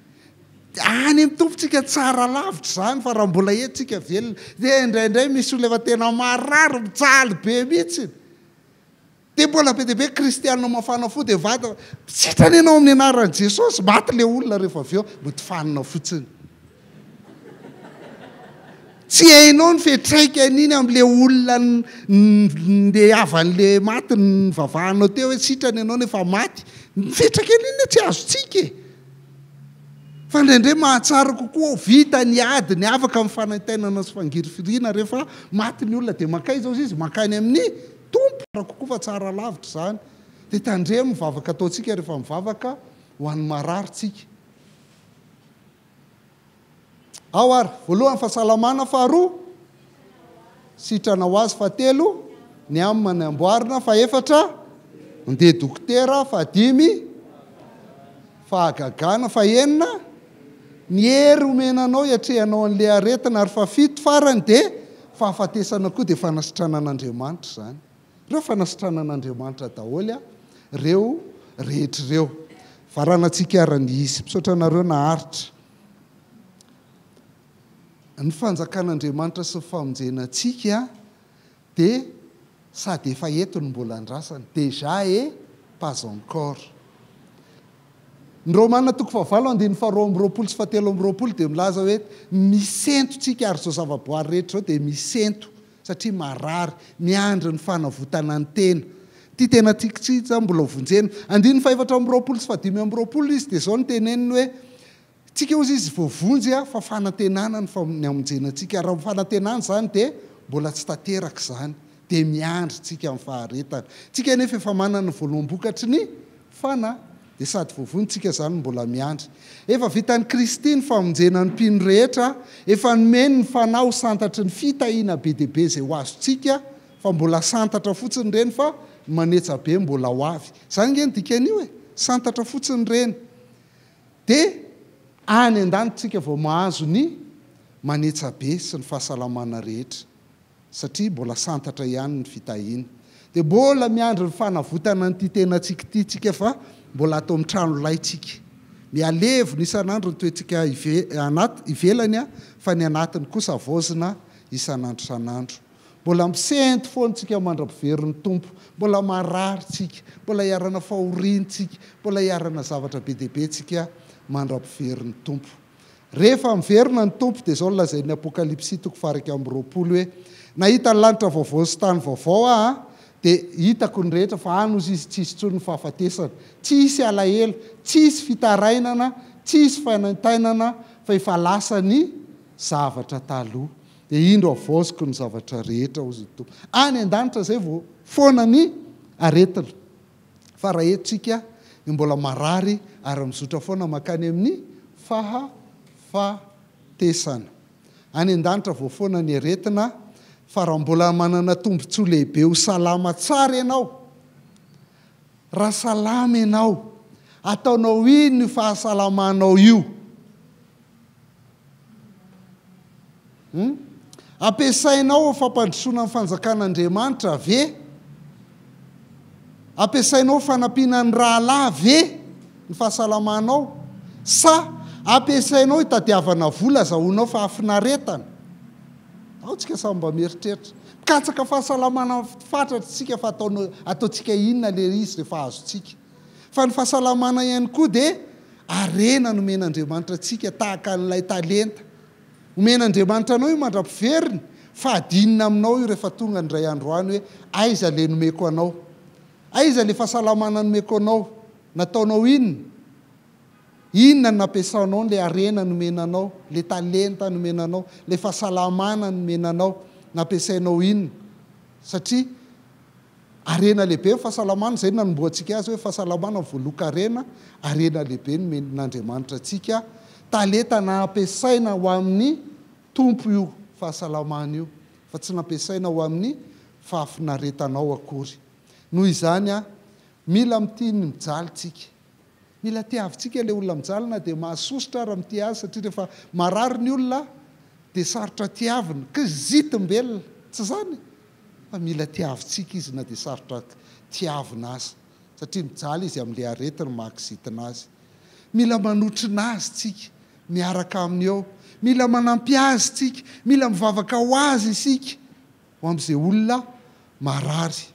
Any amin'ny Tompo tsika tsara lavitra izany fa raha mbola eto tsika velona dia indraindray misy olona efa tena marary mijaly be mihitsy. Dia mbola be dia be kristiana mafana fo dia vady sitrana ianao amin'ny anaran'i Jesosy, maty le olona rehefa avy eo, mody fanina fotsiny. Tsy hainao ny fiantraikan'iny amin'le olona le havan'le maty nivavahanao teo hoe sitrana ianao nefa maty. Ny fiantraikan'iny tsy azontsika e. Fa indraindray mahatsara kokoa ho vita ny ady, ny afaka amin'ny fanaintainana sy fangirifiriana rehefa maty ny olona dia mankaiza ozy izy? Mankany amin'ny Tompo. Tsara kokoa fa tsara lavitra izany. Dia tandremo ny vavaka ataontsika rehefa mivavaka ho an'ny marary tsika. Ao ary, voalohany fahasalamana, faharoa sitrana ho azy, fahatelo ny amina ny amboarina, fahefatra ndeha dokotera, fahadimy fahagagana, fahenina ny hery omena anao hiatrehanao an'ilay aretina ary fahafito farany dia fahafatesana koa dia fanasitranan'Andriamanitra izany. Ireo fanasitranan'Andriamanitra daholo ireo rehetra ireo. Varanantsika ary ny izy. Misaotra anareo naharitra. Ny fanjakan'Andriamanitra sy ny famonjena antsika dia sady efa eto no mbola andrasana. Déjà et pas encore. Ny Romana toko fahavalo andininy faharoa amby roapolo sy fahatelo amby roapolo dia milaza hoe misento tsika ary izao zavaboary rehetra izao dia misento satria marary, miandry ny fanavotana ny tena. Ity tena tiako tsy za mbola ho vonjena. Andininy fahefatra amby roapolo sy fahadimy amby roapolo izy dia izao no teneniny hoe, Tsika hozy izy voavonjy fa fanantenana ny ny hamonjena antsika. Raha fanantenana izany dia mbola tsy tanteraka izany. Dia miandry tsika amin'ny faharetana. Tsika anefa efa manana ny voaloham-bokatry ny Fanahy. Dia sady voavonjy tsika izany no mbola miandry. Efa vitan'i Kristy ny famonjena ny mpino rehetra, efa nomeny ny Fanahy ho santatry ny fitahiana be dia be izay ho azontsika, fa mbola santatra fotsiny ireny fa ny manetsa be mbola ho avy. Izany ange no dikan'io e! Santatra fotsiny ireny. Dia any an-danitra tsika vao mahazo ny manetsa be sy ny fahasalamana rehetra. Satria mbola santatra ihany ny fitahiana. Dia mbola miandry ny fanavotana an'ity tenantsika ity tsika fa mbola ato amin'ny trano lay tsika. Mihalevona isan'andro ny toetsika anaty, ivelany fa ny anatiny kosa havaozina isan'andro isan'andro. Mbola misento foana tsika mandra-piverin'ny Tompo. Mbola marary tsika, mbola iharana fahoriana tsika, mbola iharana zavatra be dia be tsika mandra-piverin'ny Tompo. Rehefa miverina ny Tompo dia izao no lazain'ny Apokalypsy toko faha-21 hoe, Nahita ny lanitra vaovao sy tany vaovao aho, dia hitako ny rehetra fa any hozy izy tsy hisy intsony ny fahafatesana, tsy hisy alahelo, tsy hisy fitarainana, tsy hisy fanaintainana fa efa lasa ny zavatra taloha. Dia indro havaoziko ny zavatra rehetra hozy ny Tompo. Any an-danitra izay vao foana ny aretina. Fa raha eto tsika dia mbola marary ary mizotra foana mankany amin'ny fahafatesana. Any an-danitra vao foana ny aretina fa raha mbola manana tombontsoa lehibe ho salama tsara ianao, raha salama ianao, ataonao inona io fahasalamanao io? Hum? Ampiasainao ho fampandrosoana ny fanjakan'Andriamanitra ve? Ampiasainao ho fanampiana ny rahalahy ve? ny fahasalamanao? Sa ampiasainao hitadiavana vola azahoanao fahafinaretana? Ao tsika samy mba mieritreritra. Mikatsaka fahasalamana fatratra isika fa ataonao, ataontsika inona le izy rehefa azontsika? Fa ny fahasalamana ihany koa dia harena nomen'Andriamanitra antsika tahaka an'ilay talenta. Omen'Andriamanitra anao io mandra-piveriny fa adinina aminao io rehefa tonga ny indray andro any hoe aiza le nomeko anao? Aiza le fahasalamana nomeko anao? Nataonao inona? Inona no nampiasanao le harena nomena anao, le talenta nomena anao, le fahasalamana nomena anao? Nampiasainao inona? Satria harena lehibe ny fahasalamana, izay no nanombohantsika azy hoe fahasalamana voalohan-karena, harena lehibe nomen'Andriamanitra antsika, talenta nampiasaina ho amin'ny Tompo io fahasalamana io fa tsy nampiasaina ho amin'ny fahafinaretanao akory. Noho izany, mila mitia ny mijaly tsika. Mila tiavintsika ilay olona mijaly na dia mahasosotra ara mitia azy satria rehefa marary ny olona dia sarotra tiavina, kizitim-belona, tsy izany? Fa mila tiavintsika izy na dia sarotra tiavina aza satria mijaly izy amin'ilay aretiny mahakizitina azy. Mila manotrona azy tsika, miaraka aminy eo. Mila manampy azy tsika, mila mivavaka ho azy isika, ho amin'izay olona marary.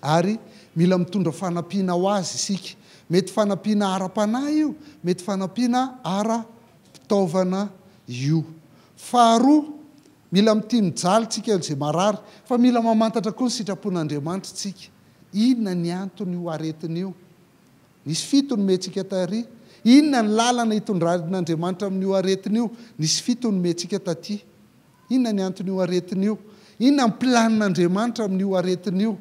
Ary mila mitondra fanampiana ho azy isika. Mety fanampiana ara-panahy io, mety fanampiana ara-pitaovana io. Faharoa, mila mitia mijaly tsika izay marary, fa mila mamantatra koa ny sitrapon'Andriamanitra tsika. Inona ny anton'io aretina io? Nisy fito nomentsika tary. Inona ny lalana itondran'Andriamanitra amin'io aretina io? Nisy fito nomentsika taty. Inona ny anton'io aretina io? Inona ny planin'Andriamanitra amin'io aretina io?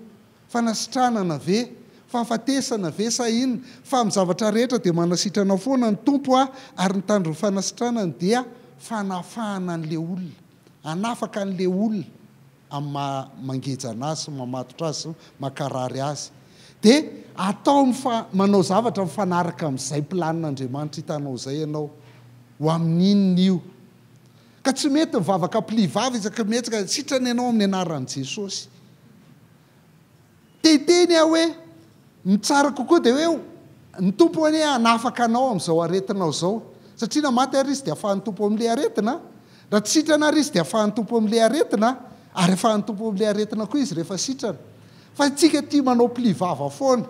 Fanasitranana ve? Fahafatesana ve sa inona? Fa amin'ny zavatra rehetra dia manasitrana foana ny Tompo a, ary ny tandron'ny fanasitranany dia fanafahana an'ilay olona. Hanafaka an'ilay olona amin'ny maha mangeja anazy sy mamatotra azy sy mankarary azy. Dia atao mifa, manao zavatra mifanaraka amin'izay planin'Andriamanitra hitanao izay ianao. Ho amin'inona io? Ka tsy mety mivavaka pli vava isaky ny mihetsika, sitrana ianao amin'ny anaran'i Jesosy. Te hiteny aho hoe, ny tsara kokoa dia hoe ny Tompo anie hanafaka anao amin'izao aretinao izao. Satria na maty ary izy dia afahan'ny Tompo amin'ilay aretina, raha tsy sitrana ary izy dia afahan'ny Tompo amin'ilay aretina, ary afahan'ny Tompo amin'ilay aretina koa izy rehefa sitrana. Fa isika tia manao pli vava foana.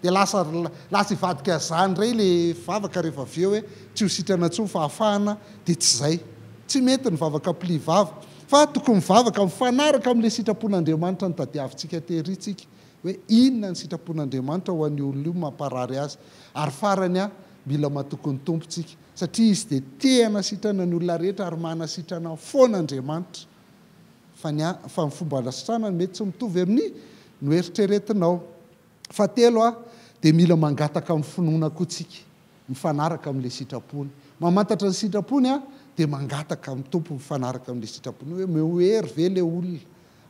Dia lasa lasa hivadika zany indray le vavaka rehefa avy eo hoe tsy ho sitrana intsony fa hafahana dia tsy zay. Tsy mety ny vavaka pli vava fa tokony mivavaka mifanaraka amin'ilay sitrapon'Andriamanitra notadiavintsika tery tsika hoe inona ny sitrapon'Andriamanitra ho an'io olona io mamparary azy. Ary farany a, mila matoky ny Tompo tsika satria Izy dia te hanasitrana ny olona rehetra ary manasitrana foana Andriamanitra fa ny fa ny fomba hanasitranany mety tsy mitovy amin'ny noeritreretinao. Fahatelo, dia mila mangataka amin'ny finoana koa tsika, mifanaraka amin'ilay sitrapony. Mamantatra ny sitrapony dia mangataka amin'ny Tompo mifanaraka amin'ilay sitrapony hoe omeo hery ve ilay olona,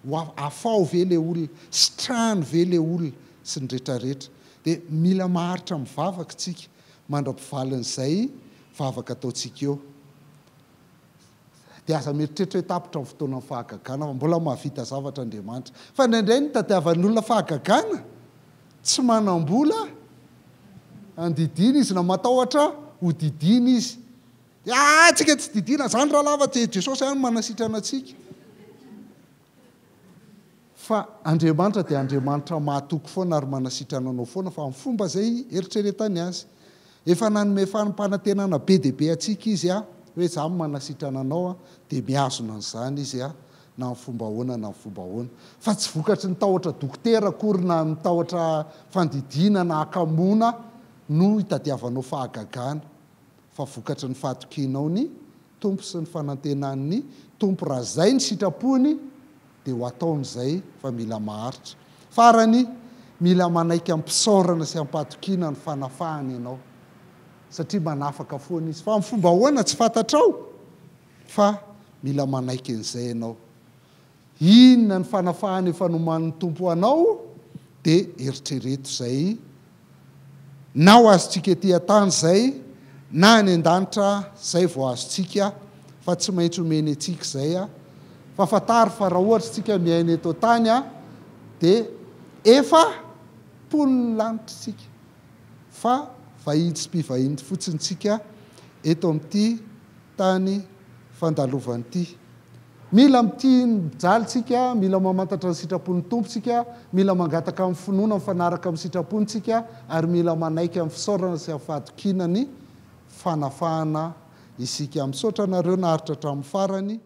ho afaho ve ilay olona, sitrano ve ilay olona, sy ny rehetrarehetra. Dia mila maharitra mivavaka tsika mandra-pivalin'izay vavaka ataontsika eo. Dia aza mieritreritra hoe tapitra ny fotoanan'ny fahagagana fa mbola mahavita zavatra Andriamanitra. Fa indraindray ny tadiavan'ny olona fahagagana, tsy manam-bola handidiana izy na matahotra ho didiana izy. Dia ah, tsika tsy didiana zany rahalahy fa Jesosy ihany manasitrana antsika. Fa Andriamanitra dia Andriamanitra mahatoky foana ary manasitrana anao foana fa amin'ny fomba izay eritreretany azy. Efa nanome fanompanantenana be dia be antsika Izy hoe izaho no manasitrana anao dia mihazona an'izany Izy na amin'ny fomba ahoana na amin'ny fomba ahoana. Fa tsy vokatry ny tahotra dokotera akory na ny tahotra fandidiana na hakamoana no itadiavanao fahagagana fa vokatry ny fahatokianao ny Tompo sy ny fanantenan'ny Tompo raha izay ny sitrapony dia ho ataony izay fa mila maharitra. Farany, mila manaiky am-pisaorana sy am-pahatokiana ny fanafahany ianao satria manafaka foana izy. Fa amin'ny fomba ahoana tsy fantatrao fa mila manaiky an'izay ianao. Inona ny fanafahana efa nomanin'ny Tompo ho anao dia eritrereto izay na ho azontsika ety an-tany izay na any an-danitra izay vao azontsika fa tsy maintsy omeny antsika izay fa fantaro fa raha ohatra isika miaina eto an-tany dia efa mponin'ny lanitra isika fa. Vahiny sy mpivahiny fotsiny tsika eto amin'ity tany fandalovana ity. Mila mitia ny mijaly tsika, mila mamantatra ny sitrapon'ny Tompo tsika, mila mangataka amin'ny finoana mifanaraka amin'ny sitrapony tsika, ary mila manaiky amin'ny fisaorana sy amin'ny fahatokiana ny fanafahana isika. Misaotra anareo naharitra hatramin'ny farany.